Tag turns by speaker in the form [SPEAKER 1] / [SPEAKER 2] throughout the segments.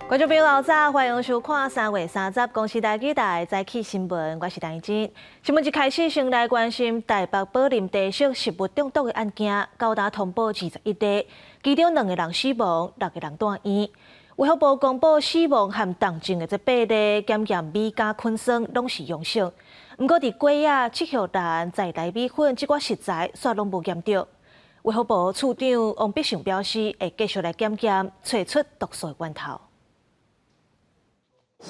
[SPEAKER 1] 觀眾朋友老早，歡迎收看3月30公視台語台早起新聞，我是陳真。新聞一開始，先來關心台北寶林茶色食物中毒的案件，到今通報21例，其中兩個人死亡，六個人住院。衛福部公布死亡和重症的這八例檢驗米酵菌酸攏是陽性，毋過佇粿仔、赤葉蘭、在來米粉這寡食材，煞攏無驗著。衛福部次長王必勝表示，會繼續來檢驗，揣出毒素的源頭。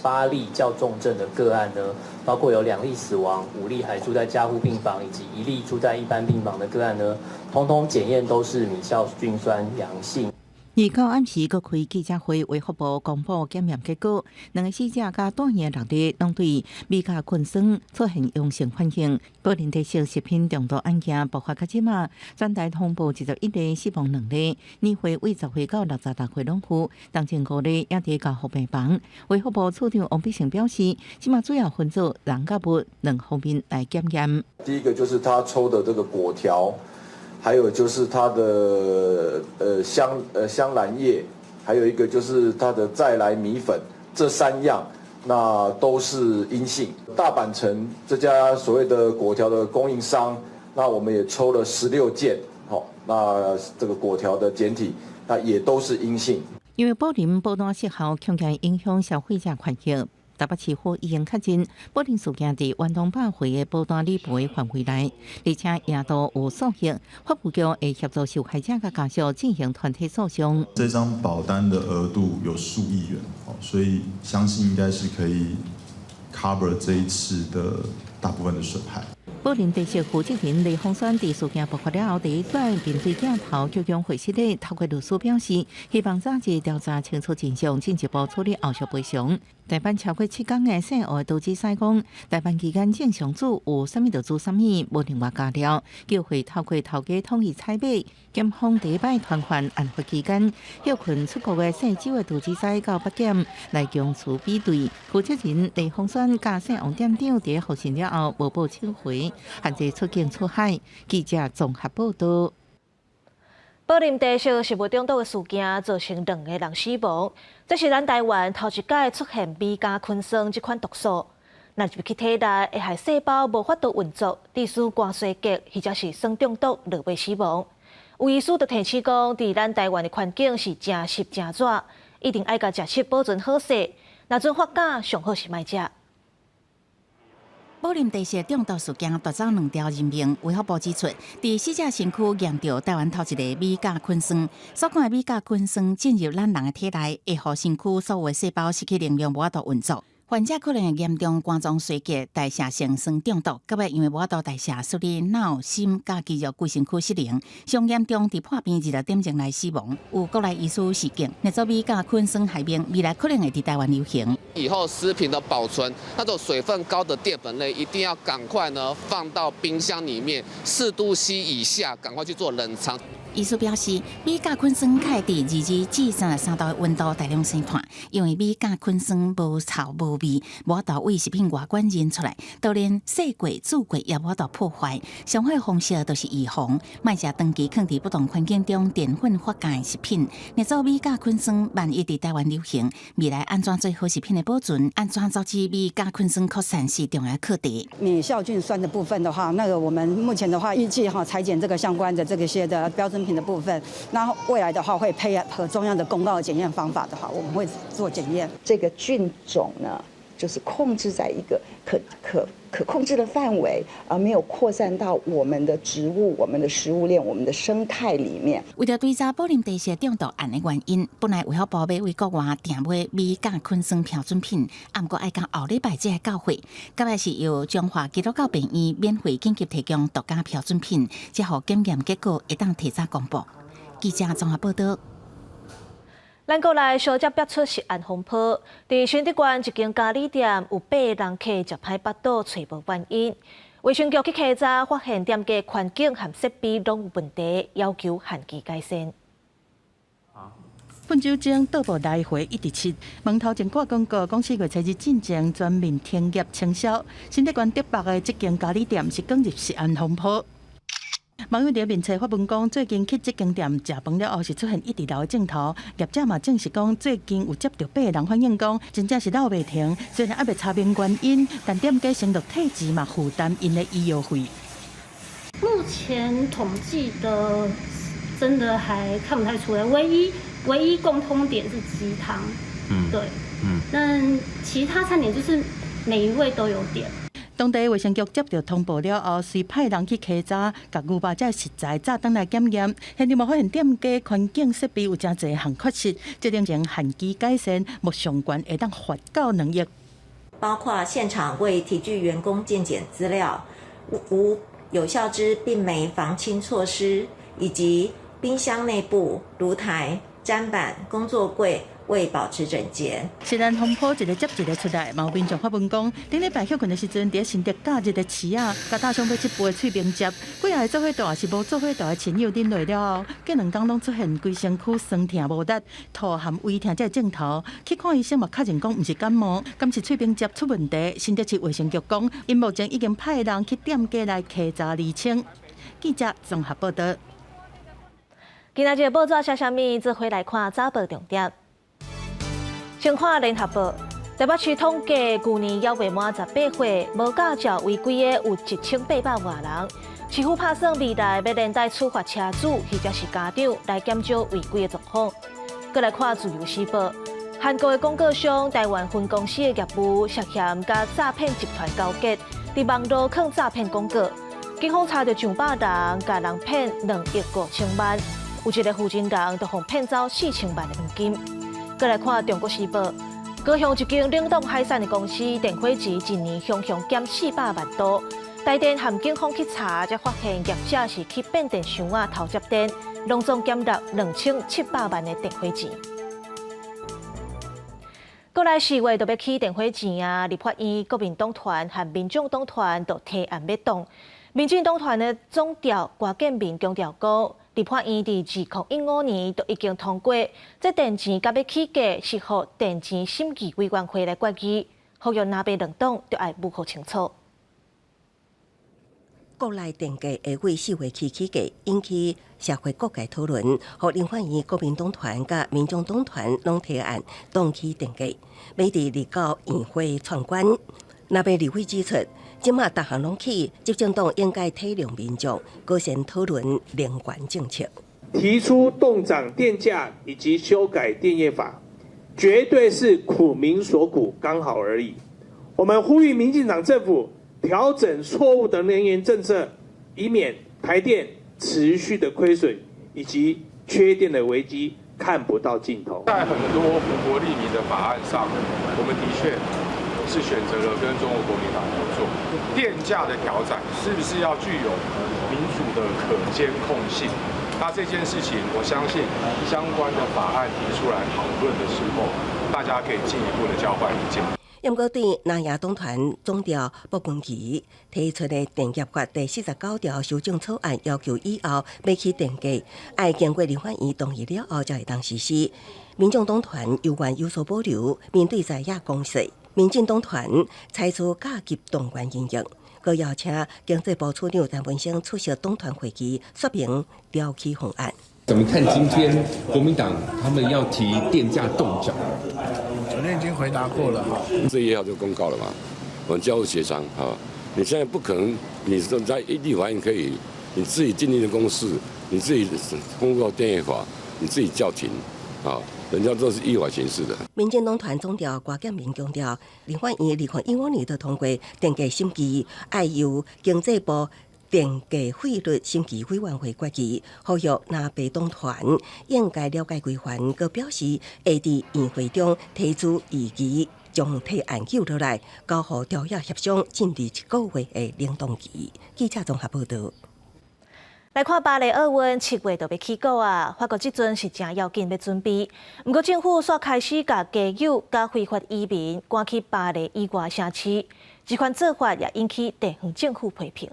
[SPEAKER 2] 8例較重症的個案呢，包括有2例死亡、5例還住在加護病房，以及1例住在一般病房的個案呢，通通檢驗都是米酵菌酸陽性。
[SPEAKER 3] 29暗時閣開記者會，衛福部公布檢驗結果，兩个死者佮住院六例，攏對米酵菌酸出現陽性反應。寶林特色食品中毒案件爆發到這馬，全台通報21例，死亡兩例，年歲為10歲到66歲攏有，當前五例也佇加護病房。衛福部次長王必勝表示，這馬主要分做人佮物兩方面來檢驗。
[SPEAKER 4] 第一個就是他抽的這個粿條。還有就是它的香蘭葉，還有一個就是它的再來米粉，這三樣那都是陰性。大阪城這家所謂的粿條的供應商，那我們也抽了16件，好，那這個粿條的檢體，那也都是陰性。
[SPEAKER 3] 因為寶林保單失效，恐驚影響消費者權益。台北市府已經確認，寶林事件佇遠東百貨的保單理賠範圍內，而且也都有訴訟，法務局會協助受害者佮家屬進行團體訴訟。
[SPEAKER 5] 這張保單的額度有數億元，所以相信應該是可以 cover 這一次的大部分的損害。
[SPEAKER 3] 寶林茶色負責人黎鳳山佇事件爆發了後，第一擺面對鏡頭，強強會失禮，透過律師表示，希望早日調查清楚真相，進一步處理後續賠償。台班超過7工的姓胡的廚師講，排班期間正常煮有啥物就煮啥物，無另外加料，叫會透過頭家統一採買。檢方第一擺傳喚案發期間歇睏出國的姓周的廚師到北檢來供詞比對。負責人黎鳳山佮姓王店長佇予訊了後，無報手回，限制出境出海。記者綜合報導。
[SPEAKER 1] 寶林茶色食物中毒的事件，造成兩個人死亡。這是咱台灣頭一擺出現米酵菌酸這款毒素。若入去體內，會害細胞無法度運作，致使肝衰竭或者是酸中毒，落尾死亡。有醫師就提醒講，佇咱台灣的環境是誠濕誠熱，一定愛共食物保存好勢。若陣發酵，上好是莫食。
[SPEAKER 6] 寶林茶色中毒事件奪走兩條人命，衛福部指出，佇死者身軀驗著台灣頭一个米酵菌酸，所講的米酵菌酸進入咱人的體內，會予身軀所有的細胞失去能量，無法度運作。患者可能會嚴重肝臟衰竭、代謝性酸中毒，到尾因為無法度代謝，使腦、心佮肌肉規身軀失能，上嚴重佇破病20點鐘內死亡。有國內醫師示警，若做米酵菌酸害命，未來可能會佇台灣流行。
[SPEAKER 7] 以後食品的保存，那種水分高的澱粉類，一定要趕快呢放到冰箱裡面，4度C 以下，趕快去做冷藏。
[SPEAKER 6] 醫師表示，米酵菌酸較會佇22至33度的溫度大量生產，因為米酵菌酸無臭無味，無法度對食品外觀認出來，就連洗過、煮過也無法度破壞。上好的方式就是預防，莫食長期囥佇不同環境中澱粉發酵的食品。若做米酵菌酸萬一佇台灣流行，未來按怎做好食品的保存，按怎阻止米酵菌酸擴散是重要課題。
[SPEAKER 8] 米酵菌酸的部分的話，那個我們目前的話預計哈採檢這個相關的這個些的標準品的部分，那未來的話會配合中央的公告檢驗方法的話，我們會做檢驗。
[SPEAKER 9] 這個菌種呢，就是控制在一個可控制的範圍，而沒有擴散到我們的植物、我們的食物鏈、我們的生態裡面。
[SPEAKER 6] 為著追查寶林茶色中毒案的原因，本來衛福部欲對國外訂買米酵菌酸標準品，毋過愛到後禮拜才會到貨。到尾是由彰化基督教病院免費緊急提供獨家標準品，才予檢驗結果會當提早公布。記者綜合報導。
[SPEAKER 1] 咱國內相接爆出食安風波，佇新竹縣一間咖喱店有八个人客食歹腹肚，揣無原因。衛生局去稽查，發現店家環境和設備攏有問題，要求限期改善。
[SPEAKER 10] 噴酒精倒步來回一直拭，門頭前掛廣告，講4月初2進前全面停業清消。新竹縣竹北的這間咖喱店是捲入食安風波。網友佇面冊發文講，最近去這間店食飯了後是出現一直流的症頭，業者嘛證實講，最近有接著八个人反映講，真正是流袂停。雖然猶未查明原因，但店家承諾退錢嘛負擔𪜶的醫藥費。
[SPEAKER 11] 目前統計的真的還看不太出來，唯一共通點是雞湯，對，但其他餐點就是每一位都有點。
[SPEAKER 10] 當地衛生局接著通報了後，隨派人去稽查，共牛肉這食材炸轉來檢驗，現場無發現店家環境設備有誠濟項缺失，這兩前限期改善，無上懸會當罰到2億。
[SPEAKER 12] 包括現場未提具員工健檢資料，無有效之病媒防侵措施，以及冰箱內部爐台、砧板、工作櫃未保持整潔。
[SPEAKER 10] 食安風波一个接一个出來，嘛有民眾發文講，頂禮拜歇睏的時陣，佇新竹假日的市仔，共搭上尾一杯喙冰汁，幾仔个做伙蹛是無做伙蹛的親友啉落了後，隔兩工攏出現規身軀酸痛無力、吐含胃疼這个症頭，去看醫生嘛確認講毋是感冒，敢是喙冰汁出問題。新竹市衛生局講，𪜶目前已經派人去店家來稽查釐清。記者綜合報道。
[SPEAKER 1] 今仔日報紙寫啥物？做伙來看早報重點。先看聯合報，台北市統計，舊年猶未滿18歲，無駕照違規的有1800外人。市府拍算未來欲連帶處罰車主或者是家長來減少違規的狀況。閣來看自由時報，韓國的廣告商台灣分公司的業務涉嫌佮詐騙集團勾結，佇網路囥詐騙廣告，警方查著上百人，共人騙2億5千萬，有一个負責人就予騙走4000萬的黃金。閣來看《中國時報》，高雄一間冷凍海產的公司電火錢一年雄雄減400萬度，台電和警方去查，才發現業者是去變電箱仔偷接電，攏總減納2700萬的電火錢。過來4月就欲起電火錢啊！立法院國民黨團和民眾黨團都提案欲凍。民進黨團的總召郭建民強調講，立法院佇2015年就已經通過，這電錢佮欲起價是予電錢審議委員會來決議，呼籲若欲兩黨就愛予清楚。
[SPEAKER 13] 國內電價會為4月起起價，引起社會各界討論。予立法院國民黨團佮民眾黨團攏提案凍起電價，欲佇日九院會闖關。若欲立委指出，這馬逐項攏起，執政黨應該體諒民眾，閣先討論能源政策。
[SPEAKER 14] 提出凍漲電價以及修改電業法，絕對是苦民所苦，剛好而已。我們呼籲民進黨政府調整錯誤的能源政策，以免台電持續的虧損以及缺電的危機看不到盡頭。
[SPEAKER 15] 在很多福國利民的法案上，我們的確是選擇了跟中國國民黨合作。電價的調整是不是要具有民主的可監控性？那這件事情，我相信相關的法案提出來討論的時候，大家可以進一步的交換意見。
[SPEAKER 13] 毋過對南亞黨團總召傅崑萁提出的電業法第49條修正草案，要求以後欲起電價，愛經過立法院同意了後，才會當實施。民眾黨團猶原有所保留，面對在野攻勢，民進黨團採取加急動員因應，閣邀請經濟部次長陳文生出席黨團會議，說明調起方案。
[SPEAKER 16] 怎麼看今天國民黨他們要提電價凍漲？
[SPEAKER 17] 昨天已經回答過了哈。
[SPEAKER 18] 這一號就公告了嘛，我們交互協商啊。你現在不可能，你說在立法院可以，你自己訂定的公式，你自己通過電業法，你自己叫停啊，人家都是依法行事的。
[SPEAKER 13] 民進黨團總召郭建民強調，立法院2015年就通過電價審議，愛由經濟部電價費率審議委員會決議，呼籲藍白黨團應該了解規範，閣表示會佇院會中提出異議，將提案記落來，交予朝野協商進入一個月的冷凍期。記者綜合報道。
[SPEAKER 1] 來看巴黎奧運7月就欲起鼓啊！法國這陣是誠要緊欲準備，毋過政府煞開始共街友佮非法移民趕去巴黎以外城市，這款做法也引起地方政府批評。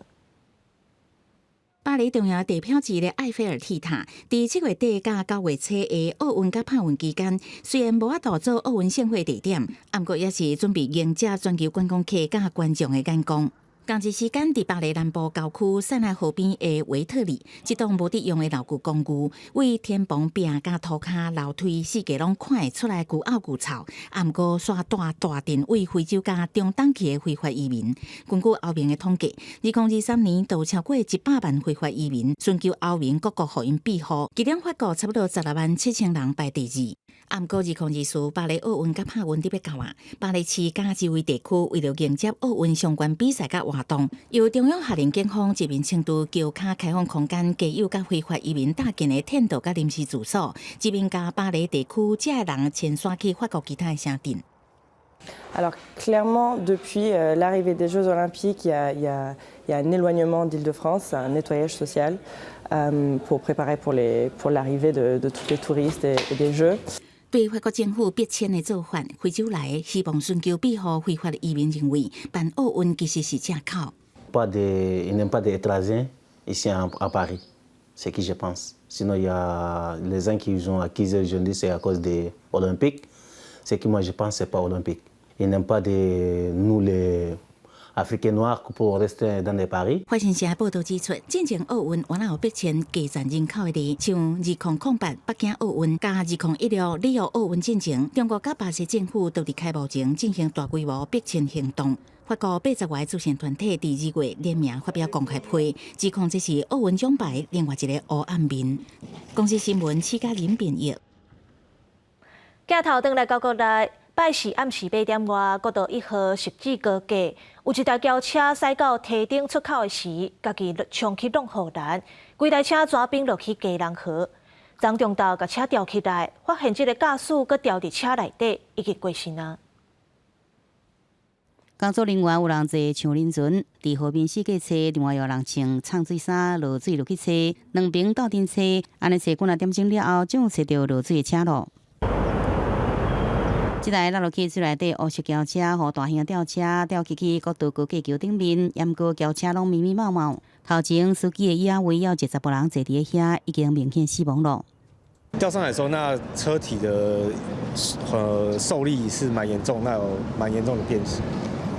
[SPEAKER 6] 巴黎重要地標誌的埃菲爾鐵塔，佇七月底佮九月初的奧運佮帕運期間，雖然無法度做奧運盛會地點，毋過也是準備迎接全球觀光客佮觀眾的眼光。仝一時間，佇巴黎南部郊區塞納河邊的維特里，這棟無佇用的老舊公寓，對天棚壁佮塗跤樓梯四界攏看會出來舊漚舊臭。啊，毋過煞帶大陣對非洲佮中東去的非法移民。根據歐盟的統計，2023年就超過100萬非法移民尋求歐盟各國予𪜶庇護，其中法國差不多16萬7千人排第二。啊，毋過2024巴黎奧運佮帕運佇欲到啊，巴黎市佮周圍地區為著迎接奧運相關比賽佮活動，由中央下令警方這邊清除橋跤開放空間，街友佮非法移民搭建的天道佮臨時住所，這邊共巴黎地區這个人遷徙去法國其他的城鎮。
[SPEAKER 19] Alors clairement, depuis l'arrivée des Jeux Olympiques, il y a un éloignement d'Île-de-France, un nettoyage social pour préparer pour l'arrivée de tous les touristes et des Jeux.
[SPEAKER 6] 對法國政府逼遷的做法，非洲來希望尋求庇護非法移民認為，辦奧運其實是藉口。
[SPEAKER 20] Pas de, il n'y a pas d'étrangers ici à Paris, c'est ce que je pense. Sinon, il y a les gens qui ont accusé aujourd'hui, c'est à cause des Olympiques. Ce que moi je pense, c'est pas olympique. Ils n'aiment pas de nous les Africains noirs pour rester dans les Paris.
[SPEAKER 6] 法新社報導指出，進前奧運原來有逼遷加佔人口的例，像2008北京奧運佮2016里約奧運進前，中國佮巴西政府都佇開幕前進行大規模逼遷行動。法國80外個慈善團體佇2月聯名發表公開批，指控這是奧運獎牌另外一個烏暗面。公視新聞施嘉仁編譯。
[SPEAKER 1] 鏡頭轉來到國內。拜四暗時8點外，國道1號汐止高架有一台轎車駛到堤頂出口的時，家己衝去挵護欄，規台車全反落去基隆河。昨中晝共車吊起來，發現這个駕駛閣吊佇車內底，已經過身啊。
[SPEAKER 21] 工作人員有人坐雙輪船，佇河邊四界揣，另外有人穿藏水衫落水落去揣，兩爿鬥陣揣，按呢揣幾若點鐘了後，終於揣著落水的車囉。這台落落去水內底烏色轎車，予大型吊車吊起去國道高架橋頂面，毋過轎車攏密密麻麻。頭前司機的椅仔位，猶有一個查埔人坐佇遐，已經明顯死亡囉。
[SPEAKER 22] 吊上來的時候，那車體的受力是蠻嚴重，那有蠻嚴重的變形，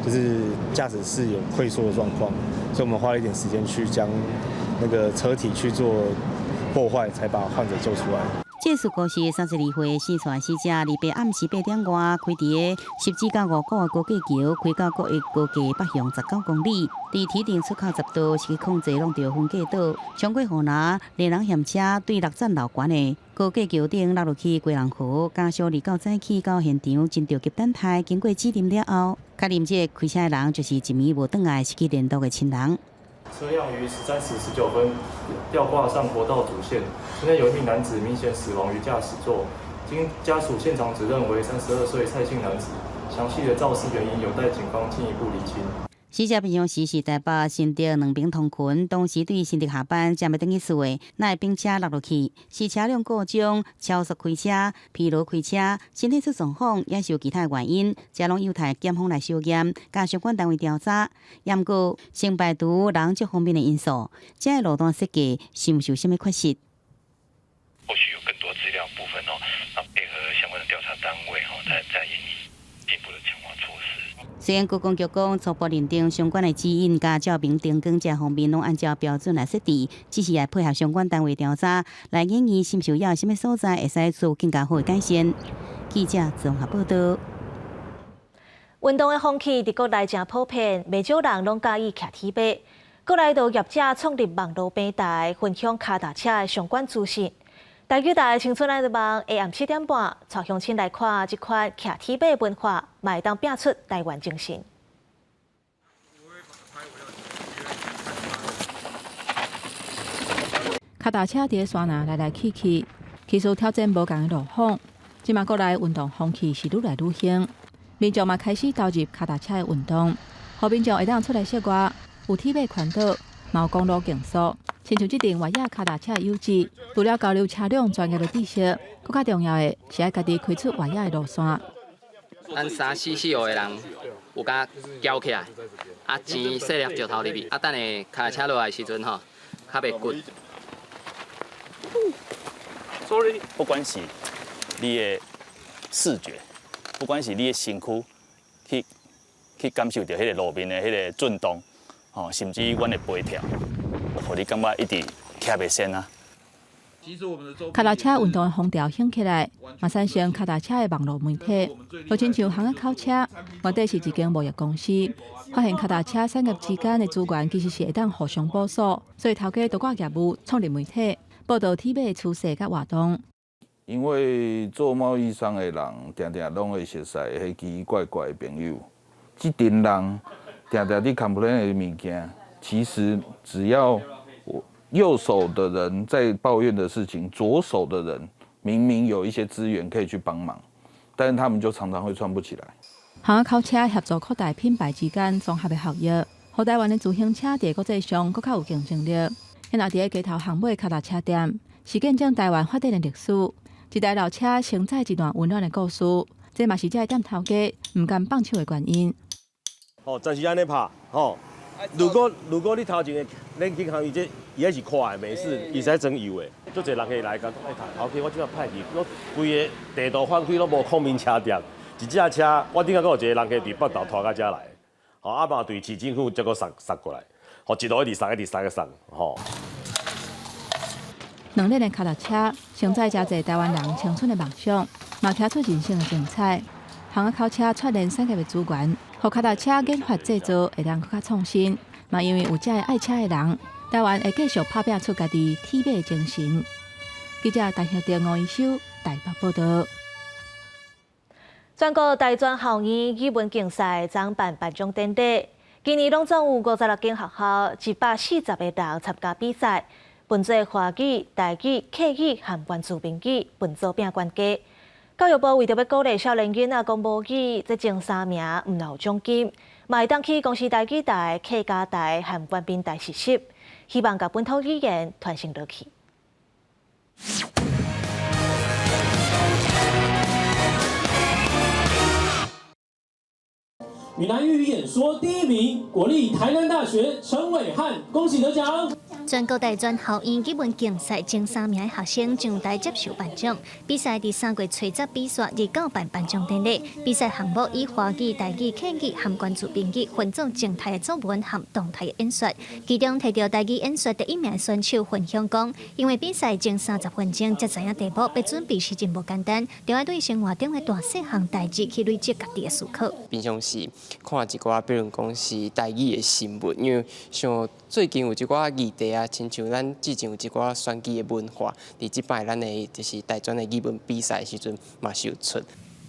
[SPEAKER 22] 就是駕駛室有潰縮的狀況，所以我們花了一點時間去將那個車體去做破壞，才把患者救出來。
[SPEAKER 21] 這事故是32歲四川死者，禮拜暗時8點外，開佇个汐止到五股的高架橋，開到國一高架北向19公里，佇堤頂出口閘道失去控制，挵著分隔島，衝過護欄，連人嫌車對六層樓懸的高架橋頂落落去基隆河，家屬二九早起到現場，真著急等待，經過指認了後，確認這個開車的人就是一暝無轉來失去聯絡的親人。
[SPEAKER 23] 車輛於13時19分吊掛上國道主線，車內有一名男子明顯死亡於駕駛座，經家屬現場指認為32歲蔡姓男子，詳細的肇事原因有待警方進一步釐清。
[SPEAKER 21] 死者平常時是台北新竹兩爿通勤，當時對新竹下班，正欲轉去厝的，哪會反車落落去？是車輛故障、超速開車、疲勞開車、身體出狀況，抑是有其他的原因？這攏有待檢方來相驗，佮相關單位調查。毋過先排除人這方面的因素，這个路段設計是毋是有啥物缺失？
[SPEAKER 24] 後續有更多資料部分哦，那配合相關的調查單位哦，再研議進一步的強化措施。
[SPEAKER 21] 雖然觀光局講初步認定相關的指引佮照明燈光這方面攏按照標準來設置，只是愛配合相關單位調查，來研議是毋是有啥物所在會使做更加好的改善。記者綜合報道。
[SPEAKER 1] 運動的風氣佇國內誠普遍，袂少人攏佮意騎鐵馬。國內就業者創立網路平台，分享跤踏車的相關資訊。台語台青春愛的網下暗7點半，帶鄉親來看這款騎鐵馬文化，嘛會當拼出台灣精神。
[SPEAKER 25] 跤踏車佇山林來來去去，其實挑戰無仝的路況。這馬國內運動風氣是愈來愈興，民眾嘛開始投入跤踏車的運動，予民眾會當出來室外，有鐵馬環島，嘛有公路競速。親像這頂越野跤踏車的有志，除了交流車輛專業的知識，閣較重要的是愛家己開出越野的路線。
[SPEAKER 26] 咱三四四五个人有共攪起來，啊錢細粒石頭入去，啊等下跤車落來的時陣吼，較袂骨。
[SPEAKER 2] Sorry，不管是你的視覺，不管是你的身軀去感受著彼個路面的彼個震動，吼，甚至阮的飛跳，予你感覺一直徛袂先啊。
[SPEAKER 25] 跤踏車運動的風潮興起來，嘛產生跤踏車的網路媒體，就親像巷仔口車，原底是一間貿易公司，發現跤踏車產業之間的資源其實是會當互相補數，所以頭家都掛業務創立媒體，報導鐵馬的趨勢佮活動。
[SPEAKER 3] 因為做貿易商的人，定定攏會熟似彼奇奇怪怪的朋友。這陣人定定佇 complain 的物件，其實只要我右手的人在抱怨的事情，左手的人明明有一些資源可以去幫忙，但是他們就常常會串不起來。
[SPEAKER 25] 巷仔口車協助擴大品牌之間綜合的效益，予台灣的自行車佇國際上閣較有競爭力。現在佇咧街頭巷尾跤踏車店，是見證台灣發展的歷史。一台老車承載一段溫暖的故事，這嘛是這个店頭家毋甘放手的原因。
[SPEAKER 4] 哦，暫時按呢拍，吼。如果你頭前的冷氣行伊這伊彼是快的，沒事，伊使裝油的。足濟人客來講，哎，頭家我這擺歹去，攏規個地圖翻開攏無孔明車店，一隻車我頂下閣有一個人客佇北投拖到遮來，吼，啊嘛對市政府才閣送送過來，吼，一路一直送，一直送，一直送，吼。
[SPEAKER 25] 兩輪的跤踏車，承載誠濟台灣人青春的夢想，嘛騎出人生的精彩。巷仔口車串聯產業的資源，予跤踏車研發製造會當閣較創新。嘛因為有遮个愛車的人，台灣會繼續拍拚出家己鐵馬精神。記者陳曉婷、吳一修台北報導。
[SPEAKER 1] 全國大專校院語文競賽昨辦頒獎典禮，今年攏總有56間學校140個人參加比賽，分做華語、台語、客語和原住民語分組拼懸低。教育部為著欲鼓勵少年囡仔講母語，這前三名毋但有獎金，嘛會當去公視台語台、客家台和原民台實習，希望共本土語言傳承落去。
[SPEAKER 5] 閩南語演說第一名，國立台南大學陳偉漢，恭喜得獎！
[SPEAKER 7] 全國大專校院語文競賽前三名的學生上台接受頒獎。比賽佇3月初十比賽，29辦頒獎典禮。比賽項目以華語、台語、客語和原住民語分做靜態的作文和動態的演說。其中提著台語演說第一名的選手分享講，因為比賽前30分鐘才知影題目，欲準備是真無簡單，著愛對生活中的大細項代誌去累積家己的思考。
[SPEAKER 26] 平常時看一寡，比如講是台語的新聞，因為像最近有一寡議題啊，親像咱之前有一寡選舉的文化，佇這擺咱的就是大專的語文比賽的時陣嘛是有出。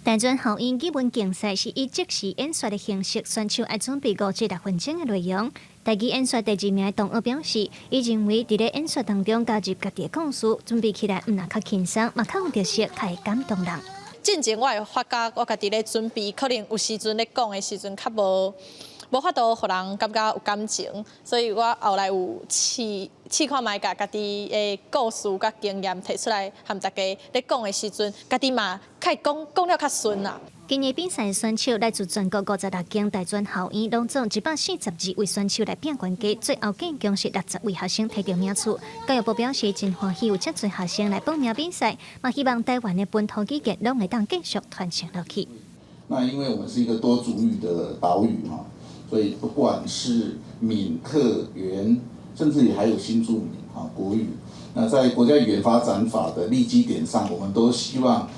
[SPEAKER 7] 大專校院語文競賽是以即時演說的形式，選手愛準備5至6分鐘的內容。台語演說第二名的同學表示，伊認為佇咧演說當中加入家己的故事，準備起來毋但較輕鬆，嘛較有特色，較會感動人。
[SPEAKER 8] 進前我會發覺，我家己咧準備，可能有時陣咧講的時陣較無法度予人感覺有感情，所以我後來有試試看覓，共家己的故事佮經驗提出來，和大家咧講的時陣，家己嘛較會講講了較順啦。
[SPEAKER 7] 今年比賽選手來自全國56間大專校院，攏總142位選手來拼懸低，最後總共是60位學生提著名次。教育部表示真歡喜有遮濟學生來報名比賽，嘛希望台灣的本土語言攏會當繼續傳承落去。
[SPEAKER 27] 那因為我們是一個多族語的島嶼哈，所以不管是閩客原，甚至於還有新住民哈國語，那在國家語言發展法的立基點上，我們都希望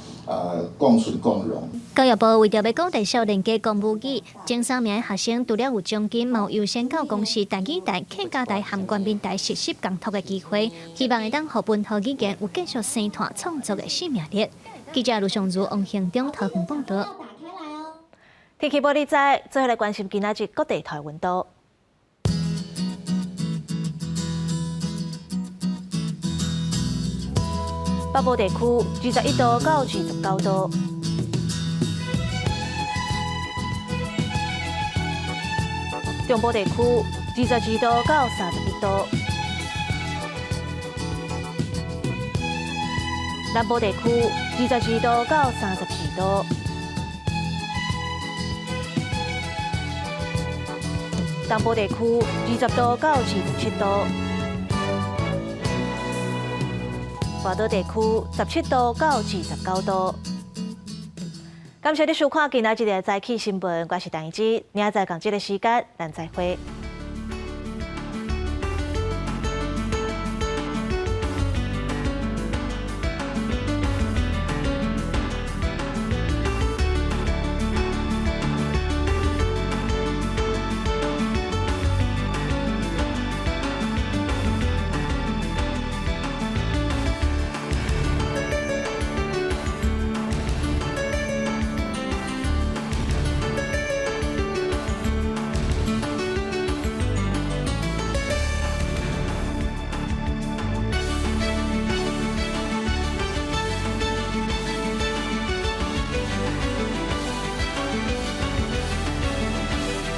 [SPEAKER 27] 共存共榮。
[SPEAKER 7] 教育部為著欲鼓勵少年家講母語，前三名的學生除了有獎金，嘛有優先到公視台語台、客家台和原民台實習共讀的機會，希望會當予本土語言有繼續生湠創作的生命力。記者盧尚如、王興中桃園報導。
[SPEAKER 1] 天氣報你知，最後來關心今仔日各地台溫度。北部地區21度到29度，中部地區22度到31度，南部地區22度到34度，東部地區20度到27度。外島地區17度到29度。感謝你收看今仔日的早起新聞，我是陳怡之，明仔載仝這个時間，咱再會。